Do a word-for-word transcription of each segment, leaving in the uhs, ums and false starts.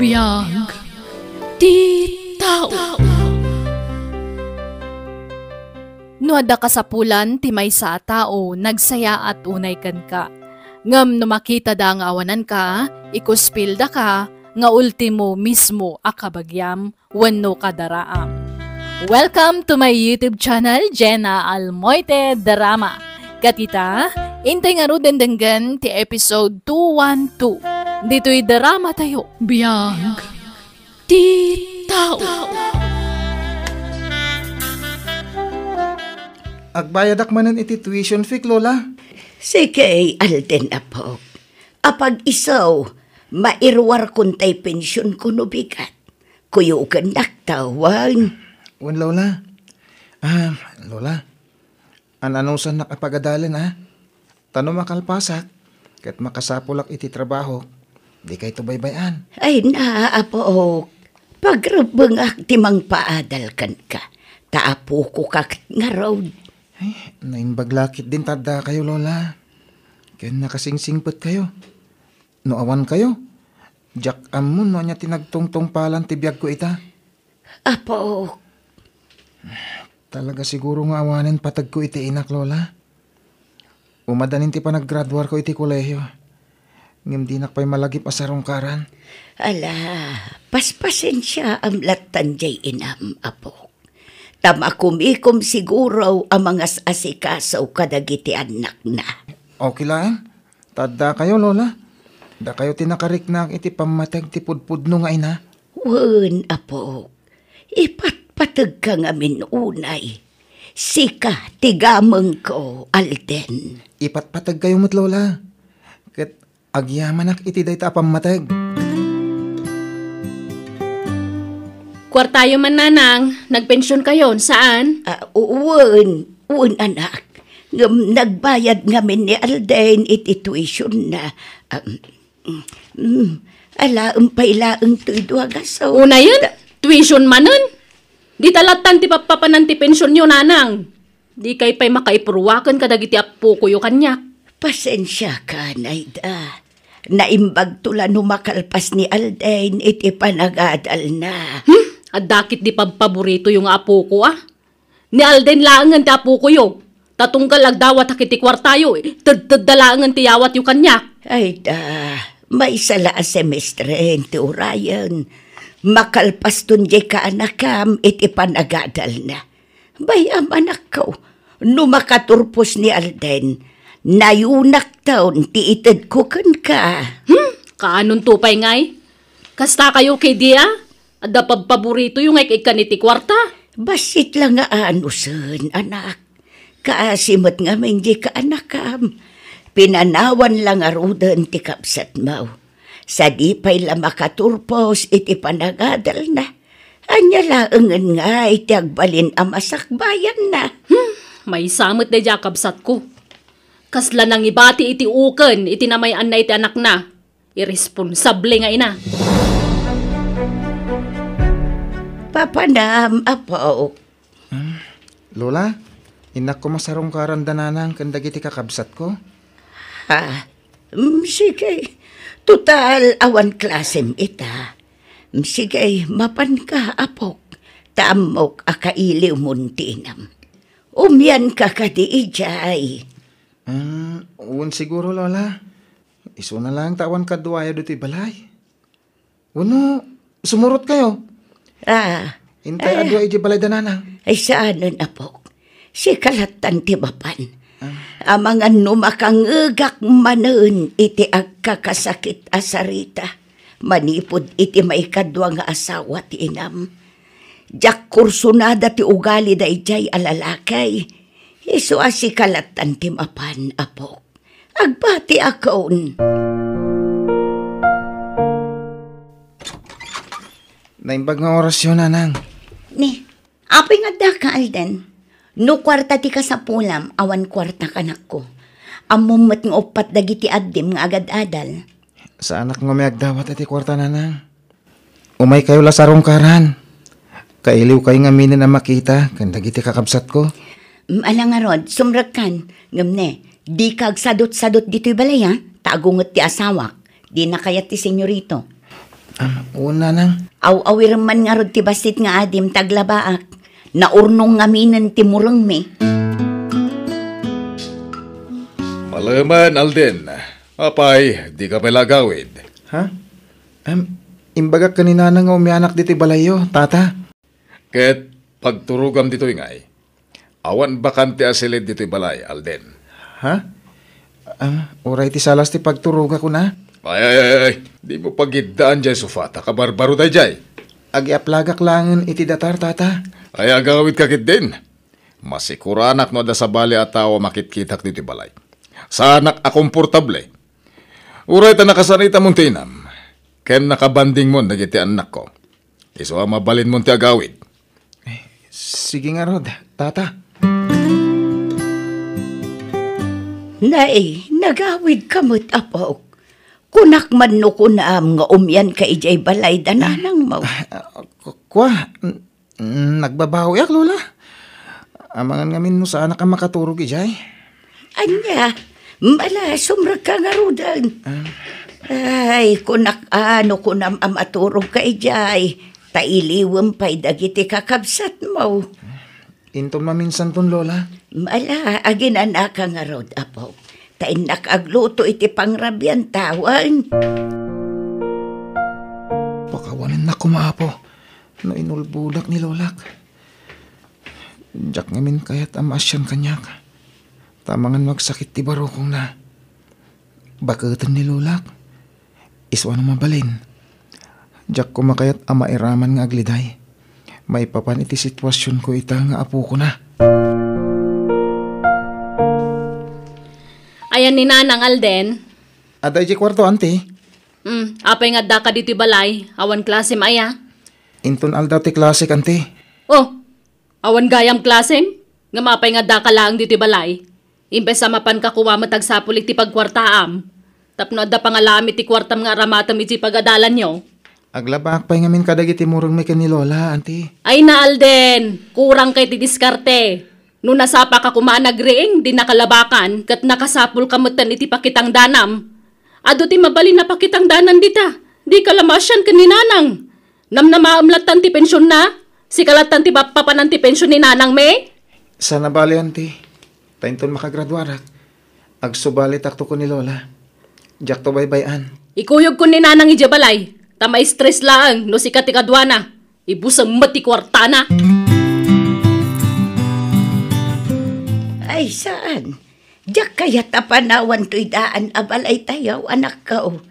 Biag ti tao. No adda kasapulan ti maysa a tao, nagsayaat unay kenka. Ngem no makitada nga awananka, ikuspildaka nga ultimo mismo a kabagiam wenno kadaraam. Welcome to my YouTube channel, Jenna Almoite Drama. Ket ita, intay ngaruden denggen ti episode two one two. Ditoy drama tayo. Biag ti tao. Agbayadak manen iti tuition fee, Lola. Sige, Alden, apok. Apag-iso, mairuarkon tay pensionko no bigat. Kuyokennak ta, wen. Wen, Lola. Ah, Lola, an-anusannak a pagadalen, a? Ta no makalpasak, ket makasapulak iti trabaho, dikayto baybay-an. Ay, naa, apok. Pagrebbengak ti mangpaadal kenka. Ta apoko ka ket ngarud. Ay, naimbag la ketdin ta addakayo, Lola. Ken nakasingsingpetkayo. No awankayo, diak ammo no ania ti nagtungtungpalan ti biagko ita. Apok. Talaga siguro nga awanen pategko iti inak, Lola. Umadanin ti panaggraduarko iti kolehio. Ngem dinak pay malagip a sarungkaran. Ala, paspasensiaam lattan jay inam, apok. Ta makumikom siguro a mangas-asikaso kadagiti annakna. Okay laeng. Ta addakayo, Lola. Dakayo ti nakariknak iti pammateg ti pudpudno nga ina. Wen, apok. Ipatpategka ngamin unay. Sika ti gamengko, Alden. Ipatpategkayo met, Lola. Ket agyamanak iti dayta a pammateg. Kuartayo man, Nanang, nagpensionkayon, saan? Ah, u-, wen, wen, anak. Ngem nagbayad ngamin ni Alden iti tuition na. Um, mm, ala, umpay laeng toy dua gaso. Unayen, tuition manen? Dita lattan ti pappapanan ti pensionyo, Nanang. Dikay pay makaipruaken kadagiti appokoyo kaniak. Pasensiaka, Naida. Naimbagto la no makalpas ni Alden iti panagadalna. Hmm? Adda ketdi pabpaboritoyo nga apoko, a? Ni Alden laengen ti apokoyo. Ta tunggal agdawatak iti kuartayo, tedtedda laengen ti yawatyo kaniak. Ay da, maysa la a semestren ti urayen. Makalpaston diay kaanakam iti panagadalna. Bay-am, anakko, no makaturpos ni Alden, nayunakton ti itedko kenka. Hmm? Kaanonto pay ngay? Kastakayo ketdi a? Adda pabpaboritoyo nga ik-ikkan iti kuarta? Bassit la nga anusen, anak. Kaasi met ngamin diay kaanakam. Pinanawan la ngaruden ti kabsatmo. Sadi pay la makaturpos iti panagadalna. Ania laengen ngay ti agbalin a masakbayanna? Hmm, maysa met daydiay a kabsatko. Kasla nangibati iti uken iti namay-anna iti anakna. Irresponsable nga ina. Papanam, apo. Hmm, Lola, innak koma sarungkaran da Nanang ken dagiti kakabsatko. Ha? Mm, sige. Total, awan klasem ita. Mm, sige, mapanka, apok. Ta ammok a kailiwmon ti inam. Umianka kadi idiay? Mm, wen siguro, Lola. Isuna laeng ta awan kaduayo ditoy balay. Wenno, sumurotkayo? Ah. Intay a dua idiay balay da Nanang. Ay, saanen, apok. Sika lattan ti mapan. Ah. Amangan no makangngegak manen iti agkakasakit a sarita manipud iti maikadua nga asawa ti inam. Diak kursunada ti ugali daydiay a lalaki. Isu a sika lattan ti mapan, apok. Agbatiakon. Naimbag nga orasyo, Nanang. Ni, apay nga addaka, Alden? No kuarta ti kasapulam, awan kuarta, kanakko. Ammom met nga uppat dagiti addim nga agad-adal. Saanak nga umayagdawat iti kuarta, Nanang. Umaykayo la sarungkaran. Kailiwkayo ngaminen a makita ken dagiti kakabsatko. Mm, ala ngarud, sumrekkan. Ngem ne, dika agsadut-sadut ditoy balay, a? Ta agunget ti asawak. Dina kayat ti senyorito. Ah, wen, nanang. Aw-awirem man ngarud ti bassit nga adim ta aglabaak. Naurnong ngaminen ti murengmi. Palemen, Alden. Apay, dika pay la agawid? Ha? Em, imbagak ken ni nanang nga umianak ditoy balayyo, tata. Ket pagturogam ditoy ngay. Awan bakante a silid ditoy balay, Alden. Ha? Ah, uray ti salas ti pagturogak, kuna? Ay, ay, ay, ay. Dimo pagiddaan jay sofa, ta kabarbaro dayjay. Agiaplagak laengen iti datar, tata. Ay, agawidka ketdin. Masikuranak no adda sabali a tao a makitkitak ditoy balay. Saanak a komportable. Uray ta nakasaanita mon ti inam, ken nakabandingmon dagiti annakko. Isu a mabalinmon ti agawid. Eh, sige ngarud, tata. Nay, nagawidka met, apok. Kunak man no kunam nga umianka idiay balay da nanangmo. Ah, ku-, kua, n-, nagbabawiak, Lola. Amangan ngamin no saanak a makaturog idiay. Ania, mala, sumrekka ngaruden. Ah. Ay, kunak, ano, kunam a maturogka idiay, ta iliwem pay dagiti kakabsatmo. Inton maminsanton, Lola. Mala, aginanaka ngarud, apo. Ta innak agluto iti pangrabian tawen. Pakawanennak koma, apo, no inulbodak ni Lolak. Diak ngamin kayat a maasian kaniak. Ta amangan no agsakit ti barukongna. Baketen ni Lolak. Isu a no mabalin. Diak koma kayat a mairaman nga agliday. Maipapan iti situasionko ita nga apokona. Ayan ni Nanang, Alden? Adda idiay kuarto, anti. Hmm, apay nga addaka ditoy balay? Awan klasem aya? Inton aldaw ti klasek, anti. Oh, awan gayam klasem? Ngem apay nga addaka laeng ditoy balay? Imbes a mapanka koma met agsapul iti pagkuartaam, tapno adda pangalaam iti kuartam nga aramatem idiay pagadalanyo. Aglabaak pay ngamin kadagiti murengmi ken ni Lola, anti. Ay na, Alden! Kurangka iti diskarte. No nasapaka koma a nagriing, dinaka labakan, ket nakasapulka metten iti pakitangdanam. Adu ti mabalin a pakitangdanan dita. Dika la maasian ken ni Nanang. Namnamaem lattan ti pensionna? Sika lattan ti mappapanan ti pension ni Nanangmi? Saan a bale, anti. Ta inton makagraduarak, agsubalitakto ken ni Lola. Diakto baybay-an. Ikuyogko ni Nanang idiay balay, ta ma-stress laeng no sika ti kaduana. Ibusem met ti kuartana. Ay, saan? Diak kayat a panawan toy daan a balaytayo, anakko.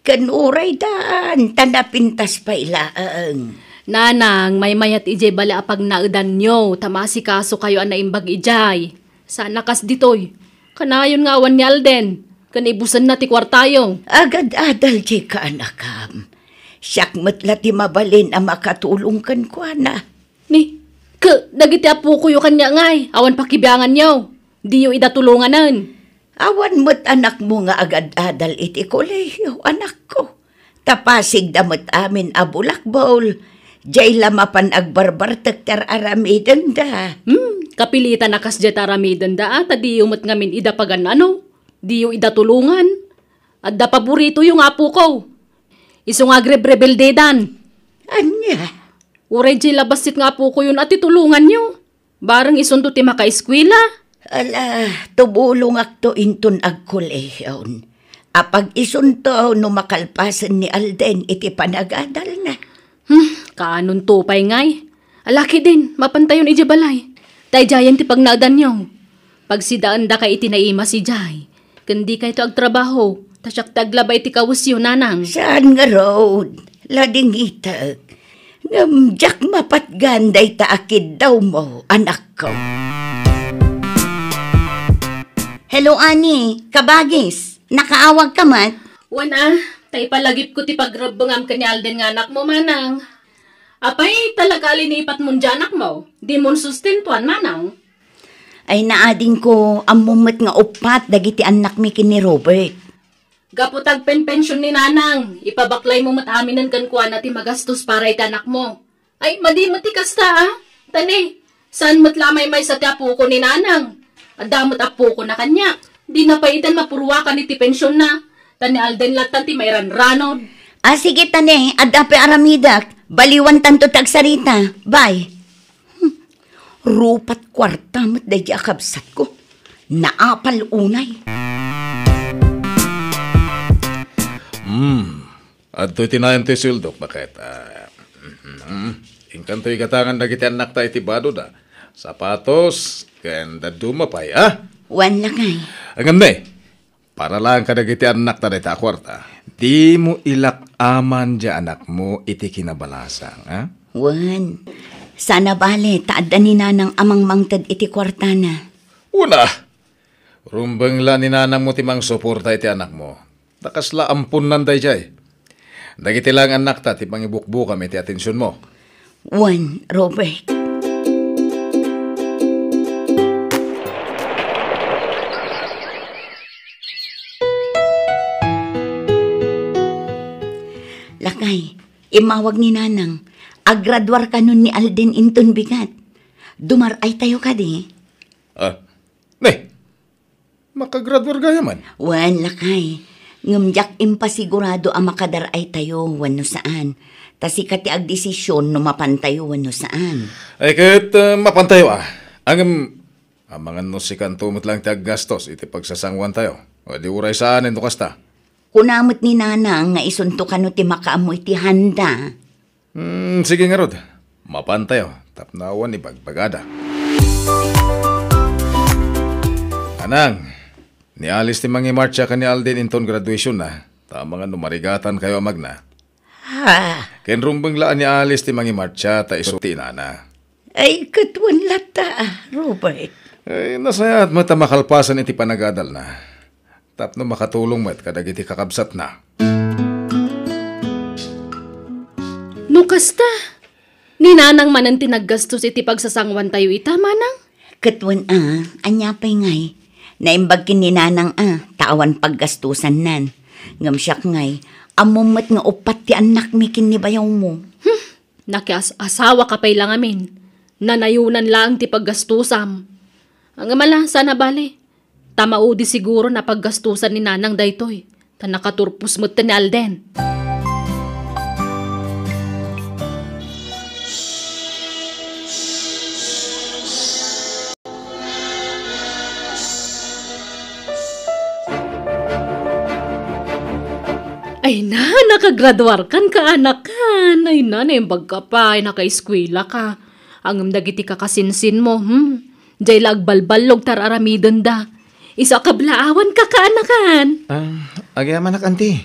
Ken uray daan, ta napintas pay laeng. Nanang, maymayat idiay bale a pagnaedanyo, ta maasikasokayo a naimbag idiay. Saan a kas ditoy. Kanayon nga awan ni Alden, ken ibusenna ti kuartayo. Agad-adal diay kaanakam. Siak met la ti mabalin a makatulong kenkuana. Ni, ke, dagiti apokoyo kaniak ngay, awan pakibianganyo. Diyo ida tulonganen. Awan met anakmo nga agad-adal iti kolehio, anakko. Ta pasigda met amin a bulakbol. Diay la mapan agbarbartek ti ar-aramidenda. Hmm, kapilitan a kasdiay ti aramidenda, a, ta diyo met ngamin ida pagan-ano. Diyo ida tulongan. Adda paboritoyo nga apoko. Isu nga agrebrebeldedan. Ania? Uray diay la bassit nga apokoyon a ti tulonganyo. Bareng isunto ti makaeskuela. Ala, tumulongakto inton agkolehion. Apag isunto no makalpasen ni Alden iti panagadalna. Hmm, kaanonto pay ngay? Ala ketdin, mapantayon idiay balay. Ta idiayen ti pagnaedanyo. Pagsidaendaka iti naimas idiay. Ken dikayto agtrabaho, ta siak ti aglaba iti kawesyo, Nanang. Saan ngarud? Ladingitek. Ngem diak mapatgan dayta a kiddawmo, anakko. Hello, Ani. Kabagis. Nakaawagka met? Wen a, ta ipalagipko ti pagrebbengam ken ni Alden nga anakmo, manang. Apay, talaga a linipatmon diay anakmo? Dimon sustentuan, manang? Ay, naadingko, ammom met nga uppat dagiti annakmi ken ni Robert. Gapu ta agpenpension ni Nanang, ipabaklaymo met aminen kenkuana ti magastos para iti anakmo. Ay, madi met ti kasta, a? Ta ne, saan met la a maymaysa ti apoko ni Nanang? Adda met apokona kaniak. Dina pay itan mapuruakan iti pensionna. Ta ni Alden lattan ti mairanranod. Ah, sige, tane, adda pay aramidek. Baliwan tanto ti agsarita. Bye. Hmm. Rupat kuarta met daydi a kabsatko. Naapal unay. Hmm. Adtoy ti nayon ti sueldok, baket. Ah, mhm. Inkanto igatangan dagiti annakta iti badoda. Sapatos, ken dadduma pay, ah? Wen, lakay. Ngem ne, para laeng kadagiti annakta dayta a kuarta. Dimo ilak-aman diay anakmo iti kinabalasang, ah? Wen, saan a bale, ta adda ni nanang a mangmangted iti kuartana. Una, rumbeng la ni nanangmo ti mangsuporta iti anakmo. Ta kasla amponnan daydiay. Dagiti laeng annakta ti pangibukbukam iti atensionmo. Wen, Robert. Lakay, immawag ni nanang. Aggraduar kanon ni Alden inton bigat. Dumar-aytayo kadi? Ah, ne, makagraduar gayam man. Wen, lakay. Ngem diak impasigurado a makadar-aytayo wenno saan. Ta sika ti agdesisyon no mapantayo wenno saan. Ay, ket, ah, mapantayo, ah. Ngem, amangan no sikanto met laeng ti aggastos iti pagsasanguantayo. O di uray saan, no kasta. Kuna met ni nanang nga isunto kano ti makaammo iti handa. Hmm, sige ngarud. Mapantayo, tapno awan ibagbagada. Anang, ni Alice ti mangimartsa ken ni Alden inton graduationna, ta amangan no marigatankayo a magna. Ha? Ken rumbeng la a ni Alice ti mangimartsa ta isu ti inana. Ay, ket wen latta, ah, Robert. Ay, nasayaat met a makalpasan iti panagadalna. Tapno makatulong met kadagiti kakabsatna. No kasta, ni nanang manen ti naggastos iti pagsasanguantayo ita, manang? Ket wen a, ania pay ngay? Naimbag ken ni nanang a, ta awan paggastosannan. Ngem siak ngay, ammom met nga uppat ti annakmi ken ni bayawmo. Hmm, nakias-asawa ka pay la ngamin. Nanayonan laeng ti paggastosam. Ngem ala, saan a bale. Ta maudi siguro a paggastosan ni nanang daytoy, ta nakaturpos met ni Alden. Ay na, nakagraduar kan kaanakan. Ay na, naimbag ka pay, nakaeskwela ka. Ngem dagiti kakasinsinmo, hmm? Diay la agbalballog ti ar-aramidenda. Isu a kablaawan ka kaanakan. Ah, agyamanak, anti.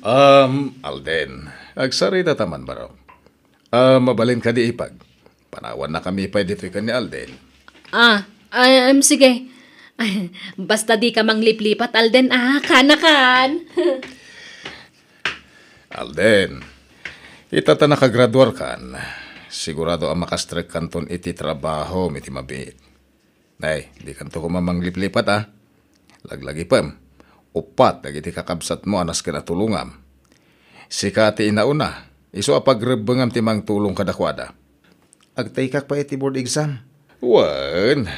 Um, Alden, agsarita ta man, barok. Ah, mabalin kadi ipag. Panawannakami pay ditoy ken ni Alden. Ah, ay, em, sige. Ay, basta di ka mangliplipat, Alden, ah, kaanakan. Alden, ita ta nakagraduarkan, sigurado a makastrekkanton iti trabahom iti mabiit. Nay, dikanto koma mangliplipat, a. Laglagipem, uppat dagiti kakabsatmo a nasken a tulongam. Sika ti inauna, isu a pagrebbengam ti mangtulong kadakuada. Agtaykak pay iti board exam. Wen,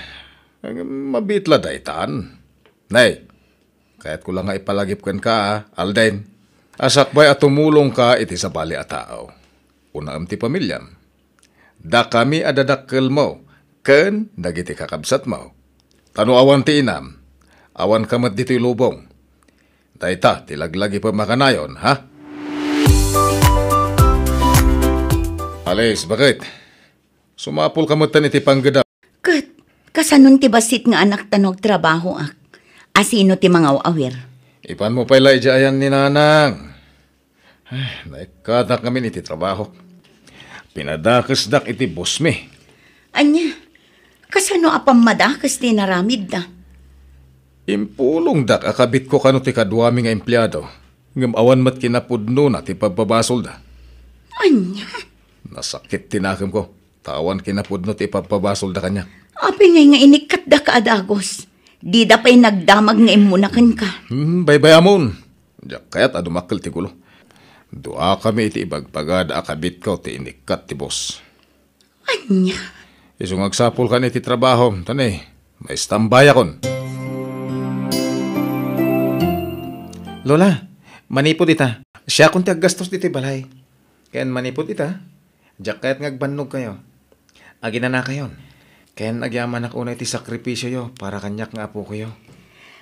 mabiit la daytan. Nay, kayatko la nga ipalagip kenka, a, Alden, a sakbay a tumulongka iti sabali a tao. Unaem ti pamiliam. Dakami a dadakkelmo ken dagiti kakabsatmo. Ta no awan ti inam, awanka met ditoy lubong. Dayta ti laglagipem a kanayon, ha? Alice, baket? Sumapulka metten iti panggedam. Ket, kasanon ti bassit nga anakta no agtrabahoak? A sino ti mangaw-awir? Ipanmo pay la idiay ayan ni Nanang. Ay, naikkatak ngamin iti trabaho. Pinadakesdak iti bossmi. Ania, kasano a pammadakes ti inaramidda? Impulongdak a kabitko kano ti kaduami nga empleado, ngem awan met kinapudnona ti pagbabasolda. Ania? Nasakit ti nakemko, ta awan kinapudno ti ipagpabasolda kaniak. Apay ngay nga inikkatda ka a dagus? Dida pay nagdamag nga immuna kenka. Hmm, baybayamon. Diak kayat a dumakkel ti gulo. Duakami iti ibagbagada a kabitko ti inikkat ti boss. Ania? Isu nga agsapulkan iti trabaho, ta ne, maistambayakon. Lola, manipud ita. Siakon ti aggastos ditoy balay. Ken manipud ita, diak kayat nga agbannogkayo. Aginanakayon. Ken agyamanak unay ti sakripisioyo para kaniak nga apokoyo.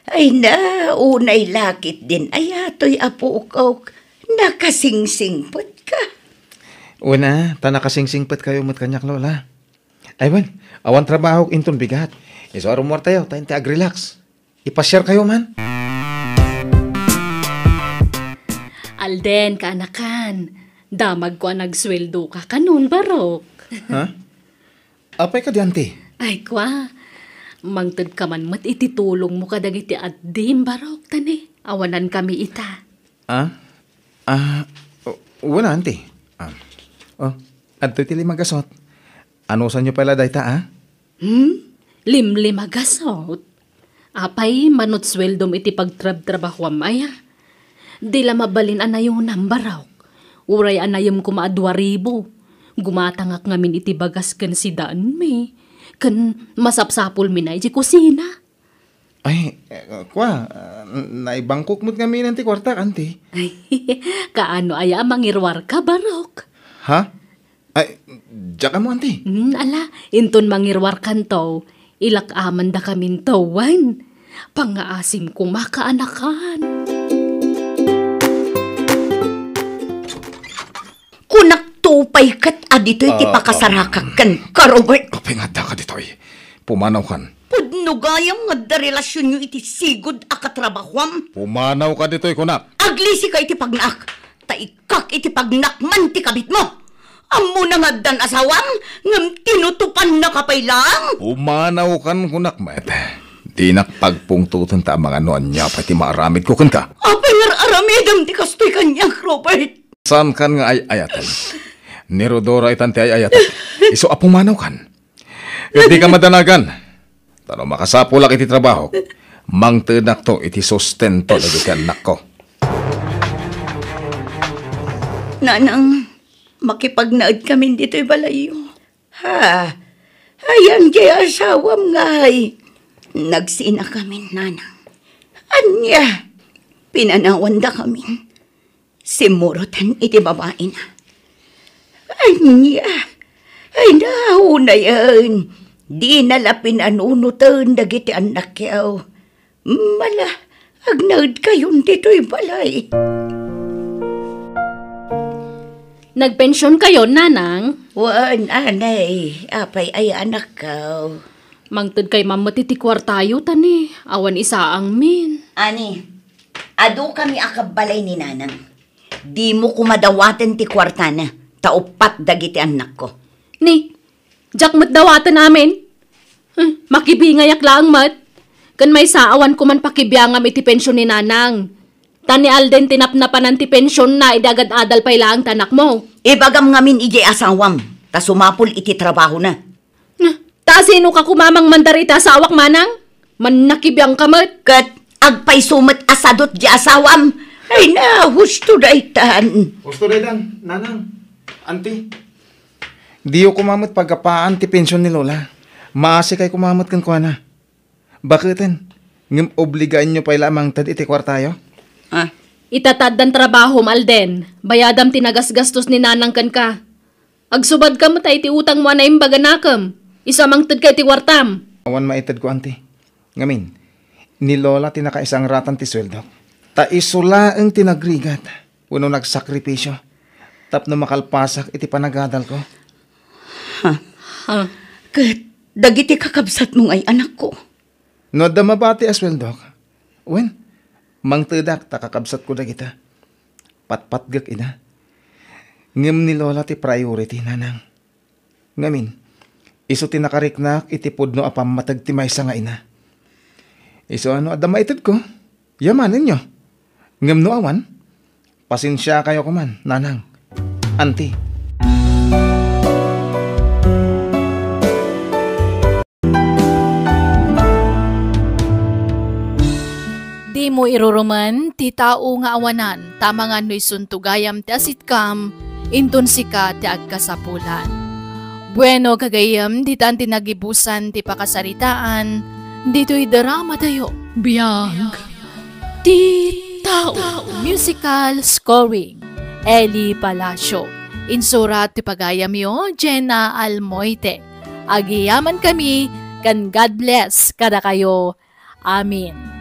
Ay na, unay lakit din aya toy apok. Nakasingsingpetka. Una, ta nakasingsingpetkayo met kaniak, Lola. Ay, wen, awan trabahok inton bigat. Isu a rummuartayo, ta inti agrelax. Ipasiarkayo man. Alden, kaanakan, damagko a nagsueldoka kanon, Barok. Ha? Apay kadi, Auntie? Ay, kua, mangtedka man met iti tulongmo kadagiti addim, Barok, ta ni, awanankami ita. Ah? Ah, o-, wala, Auntie. Ah. Oh, adtoy ti lima gasot. Anusanyo pay la dayta, ah? Hmm? Limlima gasot? Apay, manut sueldom iti pagtrabtrabahuam aya? Di la mabalin a nayonam, Barok. Uray a nayem koma a dua ribu. Gumatangak ngamin iti bagas ken sidaenmi. Ken masapsapulmi na iti kusina. Ay, eh, kua, ah, naibangkok met ngamin ti kuartak, Auntie. Kaano aya a mangiruarka, Barok? Ha? Ay, diak ammo, Auntie. Hmm, ala, inton mangiruarkanto, ilak-amandakaminto, wen. Pangngaasim koma, kaanakan. Kunak to pay ket a ditoy ti Ah, pakasarakak ah. Kenka, Robert. Apay nga addaka ditoy? Pumanawkan. Pudno gayam nga adda relasionyo iti sigud a katrabahuam. Pumanawka ditoy, kunak. Aglisika iti pagnaak, ta ikkak iti pagnaak man ti kabitmo. Ammona nga addan asawam, ngem tinutupannaka pay laeng. Pumanawkan, kunak met. Dinak pagpungtoten ta amangan no ania pay ti maaramidko kenka. Apay nga ar-aramidem ti kastoy kaniak, Robert? Saankan nga ay-ayaten? Ni Rodora itan ti ay-ayatek. Isu a pumanawkan. Ket dika madanagan. Ta no makasapulak iti trabahok, mangtedakto iti sustento dagiti annakko. Nanang, makipagnaedkamin ditoy balayyo. Ha? Ayan diay asawam ngay. Nagsinakamin, Nanang. Ania? Pinanawandakamin. Simmuroten iti babaina. Ania? Ay, naunayen. Dina la pinanunoten dagiti annakyo. Mala, agnaedkayon ditoy balay. Nagpensionkayon, Nanang? Wen, anay, apay aya anakko? Mangtedkay man met iti kuartayo, ta ni, awan isaangmin. Ani, adukami a kabbalay ni Nanang. Dimo koma dawaten ti kuartana, ta uppat dagiti annakko. Ni, diak met dawaten amin. Hmm, makibingayak laeng met. Ken maysa, awan koman pakibiangam iti pension ni Nanang. Ta ni Alden ti napnapanan ti pensionna idi agad-adal pay laeng ti anakmo. Ibagam ngamin idiay asawam, ta sumapul iti trabahona. Na, ta sinoka koma mangmandar iti asawak, manang? Mannakibiangka met. Ket agpayso met a sadut diay asawam. Ay na, husto daytan. Husto daytan, Nanang. Auntie. Diyo koma met pagapaan ti pension ni Lola. Maasikay koma met kenkuana. Baketen, ngem obligaenyo pay la a mangted iti kuartayo? Ah. Ita ta addan trabahom, Alden. Bayadam ti nagasgastos ni Nanang kenka. Agsubadka met iti utangmo a naimbag a nakem. Isu a mangtedka iti kuartam. Awan maitedko, Auntie. Ngamin, ni Lola ti nakaisangratan ti sueldok. Ta isu laeng ti nagrigat wenno nagsakripisio tapno makalpasak iti panagadalko. Ha? Ha? Ket dagiti kakabsatmo ngay, anakko? No adda mabati a sueldok, wen, mangtedak ta kakabsatko dagita. Patpatgek ida. Ngem ni Lola ti priority, Nanang. Ngamin, isu ti nakariknak iti pudno a pammateg ti maysa nga ina. Isu a no adda maitedko, yamanenyo. Ngem no awan, pasensiakayo koman, Nanang, Auntie. Dimo irurumen ti tao nga awanan, ta amangan no isunto gayam ti asitkam, inton sika ti agkasapulan. Bueno, gagayyem, ditan ti nagibusan ti pakasaritaan ditoy dramatayo. Biag ti Tao, musical scoring, Eli Palacio. Insurat ti pagayamyo, Jenna Almoite. Agyamankami, ken God bless kadakayo. Amen.